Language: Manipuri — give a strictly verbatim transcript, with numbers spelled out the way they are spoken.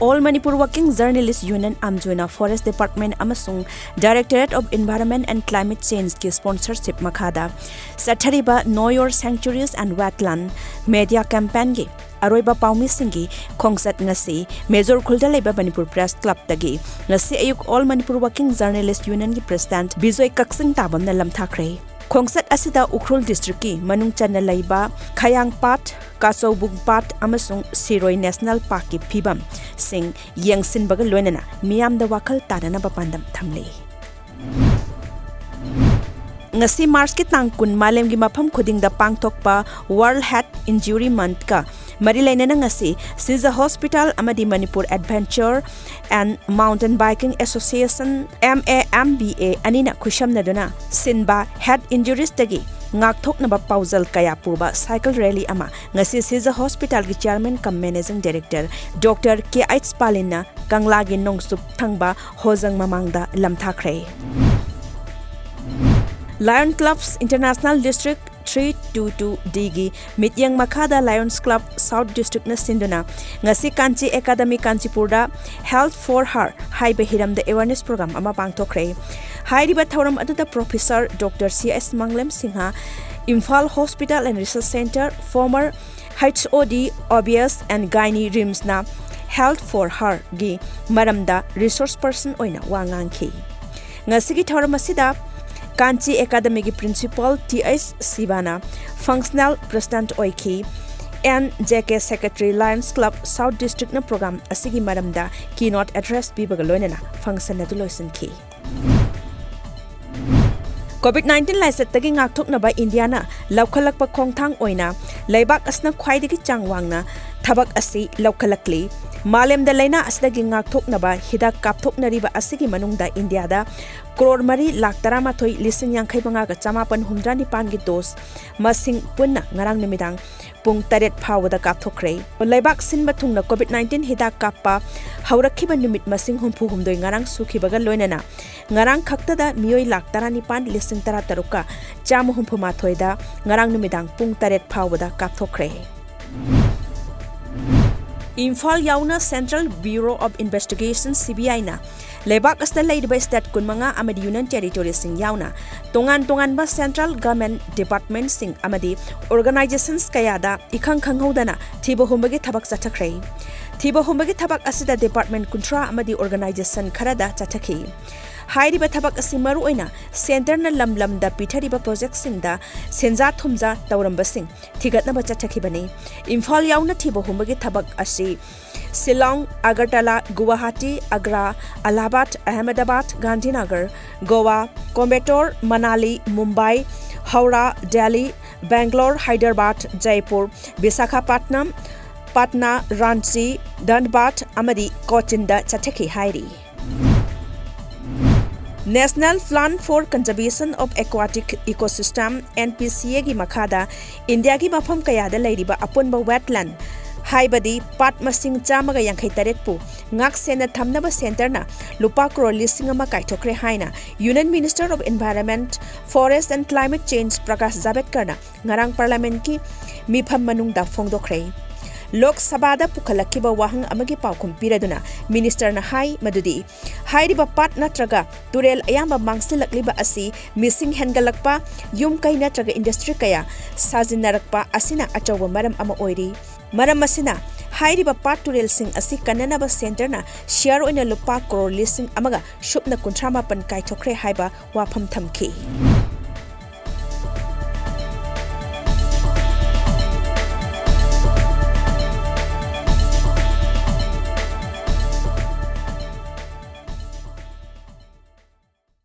All Manipur Working Journalist Union, ꯑꯥꯝꯖꯣꯅ Forest Department ꯑꯃꯁꯨꯡ Directorate of Environment and Climate Change ꯀꯤ sponsorship ꯃꯈꯥꯗ ꯆꯠꯊꯔꯤꯕ Know Your Sanctuaries and Wetland media campaign ꯒꯤ ꯑꯔꯣꯏꯕ ꯄꯥꯎꯃꯤꯁꯤꯡꯒꯤ ꯈꯣꯡꯆꯠ ꯉꯁꯤ ꯃꯦꯖꯣꯔ ꯈꯨꯜꯗ ꯂꯩꯕ ꯃꯅꯤꯄꯨꯔ Press Club ꯇꯒꯤ ꯉꯁꯤ ꯑꯌꯨꯛ All Manipur Working Journalist Union ꯒꯤ President ꯕꯤꯖꯣꯏ ꯀꯛꯆꯤꯡ ꯇꯥꯕꯝꯅ ꯂꯝꯊꯥꯈ꯭ꯔꯦ꯫ ꯈꯣꯡꯆꯠ ꯑꯁꯤꯗ ꯎꯈ꯭ꯔꯨꯜ district ꯀꯤ ꯃꯅꯨꯡ ꯆꯟꯅ ꯂꯩꯕ ꯈꯌꯥꯡ ꯄꯥꯠ, ꯀꯥꯆꯧꯕꯨꯡ ꯄꯥꯠ ꯑꯃꯁꯨꯡ ꯁꯤꯔꯣꯏ National Park ꯀꯤ ꯐꯤꯕꯝꯁꯤꯡ ꯌꯦꯡꯁꯤꯟꯕꯒ ꯂꯣꯏꯅꯅ ꯃꯤꯌꯥꯝꯗ ꯋꯥꯈꯜ ꯇꯥꯅꯅꯕ ꯄꯥꯟꯗꯝ ꯊꯝꯂꯤ꯫ ꯉꯁꯤ March ꯀꯤ ꯇꯥꯡ ꯀꯨꯟ ꯃꯥꯂꯦꯝꯒꯤ ꯃꯐꯝ ꯈꯨꯗꯤꯡꯗ ꯄꯥꯡꯊꯣꯛꯄ World Head Injury Month ꯀ ꯃꯔꯤ ꯂꯩꯅꯅ ꯉꯁꯤ ꯁꯤꯖ Hospital ꯑꯃꯗꯤ Manipur Adventure and Mountain Biking Association, M A M B A, ꯑꯅꯤꯅ ꯈꯨꯠꯁꯝꯅꯗꯨꯅ ꯁꯤꯟꯕ head injuries ꯇꯒꯤ ꯉꯥꯛꯊꯣꯛꯅꯕ ꯄꯥꯎꯖꯦꯜ ꯀꯌꯥ ꯄꯨꯕ cycle rally ꯑꯃ ꯉꯁꯤ ꯁꯤꯖ Hospital ꯒꯤ Chairman cum Managing Director Doctor K H ꯄꯥꯂꯤꯟꯅ ꯀꯪꯂꯥꯒꯤ ꯅꯣꯡꯆꯨꯞ ꯊꯪꯕ ꯍꯣꯖꯪ ꯃꯃꯥꯡꯗ ꯂꯝꯊꯥꯈ꯭ꯔꯦ꯫ Lion Clubs International District three two two D ꯒꯤ ꯃꯤꯠꯌꯦꯡ ꯃꯈꯥꯗ Lions Club South District ꯅ ꯁꯤꯟꯗꯨꯅ ꯉꯁꯤ Kanchi Academy Kanchipur the Health for Her ꯍꯥꯏꯕ ꯍꯤꯔꯝꯗ awareness program ꯑꯃ ꯄꯥꯡꯊꯣꯛꯈ꯭ꯔꯦ꯫ ꯍꯥꯏꯔꯤꯕ ꯊꯧꯔꯝ ꯑꯗꯨꯗ Professor Doctor C S ꯃꯪꯂꯦꯝ Singh, Imphal Hospital and Research Centre, former H O D, O B S and Gynae, RIMS ꯅ Health for Her ꯒꯤ ꯃꯔꯝꯗ resource person ꯑꯣꯏꯅ ꯋꯥ ꯉꯥꯡꯈꯤ꯫ ꯉꯁꯤꯒꯤ ꯊꯧꯔꯝ ꯑꯁꯤꯗ Kanchi Academy ꯒꯤ Principal T H ꯁꯤꯕꯥꯅ Functional President ꯑꯣꯏꯈꯤ꯫ N J K Secretary, Lions Club South District ꯅ program ꯑꯁꯤꯒꯤ ꯃꯔꯝꯗ keynote address ꯄꯤꯕꯒ ꯂꯣꯏꯅꯅ function ꯑꯗꯨ ꯂꯣꯏꯁꯤꯟꯈꯤ꯫ COVID nineteen ꯂꯥꯏꯆꯠꯇꯒꯤ ꯉꯥꯛꯊꯣꯛꯅꯕ ꯏꯟꯗꯤꯌꯥꯅ ꯂꯧꯈꯠꯂꯛꯄ ꯈꯣꯡꯊꯥꯡ ꯑꯣꯏꯅ ꯂꯩꯕꯥꯛ ꯑꯁꯤꯅ ꯈ꯭ꯋꯥꯏꯗꯒꯤ ꯆꯥꯡ ꯋꯥꯡꯅ ꯊꯕꯛ ꯑꯁꯤ ꯂꯧꯈꯠꯂꯛꯂꯤ꯫ ꯃꯥꯂꯦꯝꯗ ꯂꯥꯏꯅꯥ ꯑꯁꯤꯗꯒꯤ ꯉꯥꯛꯊꯣꯛꯅꯕ ꯍꯤꯗꯥꯛ ꯀꯥꯞꯊꯣꯛꯅꯔꯤꯕ ꯑꯁꯤꯒꯤ ꯃꯅꯨꯡꯗ ꯏꯟꯗꯤꯌꯥꯗ ꯀ꯭ꯔꯣꯔ ꯃꯔꯤ ꯂꯥꯈ ꯇꯔꯥꯃꯥꯊꯣꯏ ꯂꯤꯁꯤꯡ ꯌꯥꯡꯈꯩ ꯃꯉꯥꯒ ꯆꯃꯥꯄꯟ ꯍꯨꯝꯗ꯭ꯔꯥ ꯅꯤꯄꯥꯟꯒꯤ dose ꯃꯁꯤꯡ ꯄꯨꯟꯅ ꯉꯔꯥꯡ ꯅꯨꯃꯤꯗꯥꯡ ꯄꯨꯡ ꯇꯔꯦꯠ ꯐꯥꯎꯕꯗ ꯀꯥꯞꯊꯣꯛꯈ꯭ꯔꯦ꯫ ꯂꯩꯕꯥꯛ ꯁꯤꯟꯕ ꯊꯨꯡꯅ COVID nineteen ꯍꯤꯗꯥꯛ ꯀꯥꯞꯄ ꯍꯧꯔꯛꯈꯤꯕ ꯅꯨꯃꯤꯠ ꯃꯁꯤꯡ ꯍꯨꯝꯐꯨ ꯍꯨꯝꯗꯣꯏ ꯉꯔꯥꯡ ꯁꯨꯈꯤꯕꯒ ꯂꯣꯏꯅꯅ ꯉꯔꯥꯡ ꯈꯛꯇꯗ ꯃꯤꯑꯣꯏ ꯂꯥꯈ ꯇꯔꯥꯅꯤꯄꯥꯟ ꯂꯤꯁꯤꯡ ꯇꯔꯥꯇꯔꯨꯛꯀ ꯆꯥꯝꯃ ꯍꯨꯝꯐꯨ ꯃꯥꯊꯣꯏꯗ ꯉꯔꯥꯡ ꯅꯨꯃꯤꯗꯥꯡ ꯄꯨꯡ ꯇꯔꯦꯠ ꯐꯥꯎꯕꯗ ꯀꯥꯞꯊꯣꯛꯈ꯭ꯔꯦ꯫ ꯏꯝꯐꯥꯜ ꯌꯥꯎꯅ Central Bureau of Investigation, C B I ꯅ ꯂꯩꯕꯥꯛ ꯑꯁꯤꯗ ꯂꯩꯔꯤꯕ state ꯀꯨꯟꯃꯉꯥ ꯑꯃꯗꯤ Union Territory ꯁꯤꯡ ꯌꯥꯎꯅ ꯇꯣꯉꯥꯟ ꯇꯣꯉꯥꯟꯕ Central Government Department ꯁꯤꯡ ꯑꯃꯗꯤ organizations ꯀꯌꯥꯗ ꯏꯈꯪ ꯈꯪꯍꯧꯗꯅ ꯊꯤꯕ ꯍꯨꯝꯕꯒꯤ ꯊꯕꯛ ꯆꯠꯊꯈ꯭ꯔꯦ꯫ ꯊꯤꯕ ꯍꯨꯝꯕꯒꯤ ꯊꯕꯛ ꯑꯁꯤꯗ department ꯀꯨꯟꯊ꯭ꯔꯥ ꯑꯃꯗꯤ organization ꯈꯔꯗ ꯆꯠꯊꯈꯤ꯫ ꯍꯥꯏꯔꯤꯕ ꯊꯕꯛ ꯑꯁꯤ ꯃꯔꯨꯑꯣꯏꯅ centre ꯅ ꯂꯝ ꯂꯝꯗ ꯄꯤꯊꯔꯤꯕ project ꯁꯤꯡꯗ ꯁꯦꯟꯖꯥ ꯊꯨꯝꯖꯥ ꯇꯧꯔꯝꯕꯁꯤꯡ ꯊꯤꯒꯠꯅꯕ ꯆꯠꯊꯈꯤꯕꯅꯤ꯫ ꯏꯝꯐꯥꯜ ꯌꯥꯎꯅ ꯊꯤꯕ ꯍꯨꯝꯕꯒꯤ ꯊꯕꯛ ꯑꯁꯤ ꯁꯤꯂꯣꯡ, ꯑꯒꯔꯇꯂꯥ, ꯒꯨꯋꯥꯍꯥꯇꯤ, ꯑꯒ꯭ꯔꯥ, ꯑꯂꯥꯍꯥꯕꯥꯗ, ꯑꯍꯃꯦꯗꯥꯕꯥꯗ, ꯒꯥꯟꯙꯤꯅꯒꯔ, ꯒꯣꯋꯥ, ꯀꯣꯏꯝꯕꯇꯣꯔ, ꯃꯅꯥꯂꯤ, ꯃꯨꯝꯕꯥꯏ, ꯍꯧꯔꯥ, ꯗꯦꯜꯂꯤ, ꯕꯦꯡꯒ꯭ꯂꯣꯔ, ꯍꯥꯏꯗ꯭ꯔꯕꯥꯗ, ꯖꯥꯏꯄꯨꯔ, ꯕꯤꯁꯥꯈꯥꯄꯠꯅꯝ, ꯄꯠꯅꯥ, ꯔꯥꯟꯆꯤ, ꯙꯟꯕꯥꯗ ꯑꯃꯗꯤ ꯀꯣꯆꯤꯟꯗ ꯆꯠꯊꯈꯤ ꯍꯥꯏꯔꯤ꯫ National Plan for Conservation of Aquatic Ecosystem, N P C A ꯒꯤ ꯃꯈꯥꯗ ꯏꯟꯗꯤꯌꯥꯒꯤ ꯃꯐꯝ ꯀꯌꯥꯗ ꯂꯩꯔꯤꯕ ꯑꯄꯨꯟꯕ wetland, ꯍꯥꯏꯕꯗꯤ ꯄꯥꯠ ꯃꯁꯤꯡ ꯆꯥꯝꯃꯒ ꯌꯥꯡꯈꯩ ꯇꯔꯦꯠ ꯄꯨ ꯉꯥꯛ ꯁꯦꯟꯅ ꯊꯝꯅꯕ centre ꯅ ꯂꯨꯄꯥ ꯀ꯭ꯔꯣꯔ ꯂꯤꯁꯤꯡ ꯑꯃ ꯀꯥꯏꯊꯣꯛꯈ꯭ꯔꯦ ꯍꯥꯏꯅ Union Minister of Environment, Forest and Climate Change Prakash ꯖꯥꯚꯦꯗꯀꯔꯅ ꯉꯔꯥꯡ Parliament ꯀꯤ ꯃꯤꯐꯝ ꯃꯅꯨꯡꯗ ꯐꯣꯡꯗꯣꯛꯈ꯭ꯔꯦ꯫ ꯂꯣꯛ ꯁꯚꯥꯗ ꯄꯨꯈꯠꯂꯛꯈꯤꯕ ꯋꯥꯍꯪ ꯑꯃꯒꯤ ꯄꯥꯎꯈꯨꯝ ꯄꯤꯔꯗꯨꯅ Minister ꯅ ꯍꯥꯏ ꯃꯗꯨꯗꯤ ꯍꯥꯏꯔꯤꯕ ꯄꯥꯠ ꯅꯠꯇ꯭ꯔꯒ ꯇꯨꯔꯦꯜ ꯑꯌꯥꯝꯕ ꯃꯥꯡꯁꯤꯜꯂꯛꯂꯤꯕ ꯑꯁꯤ ꯃꯤꯁꯤꯡ ꯍꯦꯟꯒꯠꯂꯛꯄ, ꯌꯨꯝ ꯀꯩ ꯅꯠꯇ꯭ꯔꯒ industry ꯀꯌꯥ ꯁꯥꯖꯤꯟꯅꯔꯛꯄ ꯑꯁꯤꯅ ꯑꯆꯧꯕ ꯃꯔꯝ ꯑꯃ ꯑꯣꯏꯔꯤ꯫ ꯃꯔꯝ ꯑꯁꯤꯅ ꯍꯥꯏꯔꯤꯕ ꯄꯥꯠ ꯇꯨꯔꯦꯜꯁꯤꯡ ꯑꯁꯤ ꯀꯟꯅꯅꯕ centre ꯅ share ꯑꯣꯏꯅ ꯂꯨꯄꯥ ꯀ꯭ꯔꯣꯔ ꯂꯤꯁꯤꯡ ꯑꯃꯒ ꯁꯨꯞꯅ ꯀꯨꯟꯊ꯭ꯔꯥ ꯃꯥꯄꯟ ꯀꯥꯏꯊꯣꯛꯈ꯭ꯔꯦ ꯍꯥꯏꯕ ꯋꯥꯐꯝ ꯊꯝꯈꯤ꯫